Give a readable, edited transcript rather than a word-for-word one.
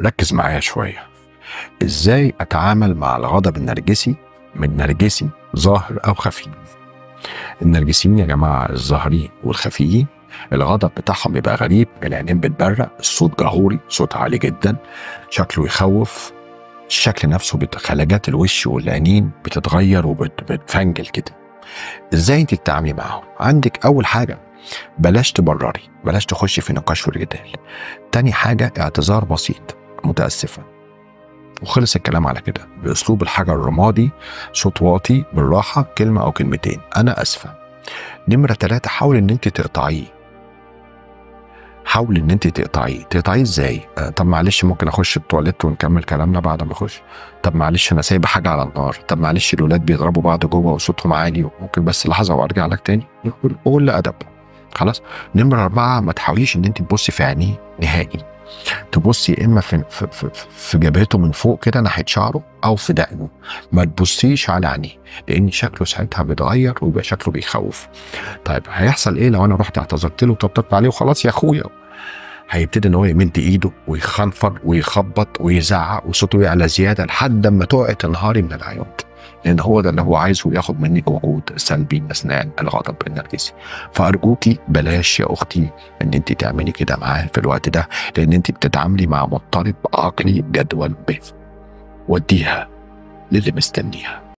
ركز معايا شوية. ازاي اتعامل مع الغضب النرجسي من نرجسي ظاهر او خفي؟ النرجسيين يا جماعة الظاهرين والخفيين الغضب بتاعهم بيبقى غريب، العينين بتبرق، الصوت جهوري، صوت عالي جدا، شكله يخوف، الشكل نفسه، خلاجات الوش والعينين بتتغير وبتفنجل كده. ازاي انت تتعاملي معاهم؟ عندك اول حاجة بلاش تبرري، بلاش تخشي في نقاش والجدال. تاني حاجة اعتذار بسيط، متاسفه، وخلص الكلام على كده، باسلوب الحجر الرمادي، صوت واطي، بالراحة، كلمة او كلمتين، انا اسفه. نمره 3، حاول ان انت تقطعيه. حاول ان انت تقطعيه. تقطعيه ازاي؟ طب معلش ممكن اخش التواليت ونكمل كلامنا بعد ما اخش. طب معلش انا سايبه حاجة على النار. طب معلش الولاد بيضربوا بعض جوه وصوتهم عالي، ممكن بس لحظة وارجع لك تاني. قول ادب. خلاص. نمره 4، ما تحاوليش ان انت تبصي في عينيه نهائي. تبصي اما في في في, في جبهته من فوق كده ناحية شعره او في دقنه، ما تبصيش على عينيه لان شكله ساعتها بيتغير ويبقى شكله بيخوف. طيب هيحصل ايه لو انا رحت اعتذرت له وطبطبت عليه وخلاص يا اخويا؟ هيبتدي ان هو يمد ايده ويخنفر ويخبط ويزعق وصوته يعلى زيادة لحد اما تقع تنهاري من العياط، لان هو ده اللي هو عايزه، ياخد منك وقود سلبي اثناء الغضب النرجسي. فارجوكي بلاش يا اختي ان انت تعملي كده معاه في الوقت ده، لان انت بتتعاملي مع مضطرب عقلي جدول ب. وديها للي مستنيها.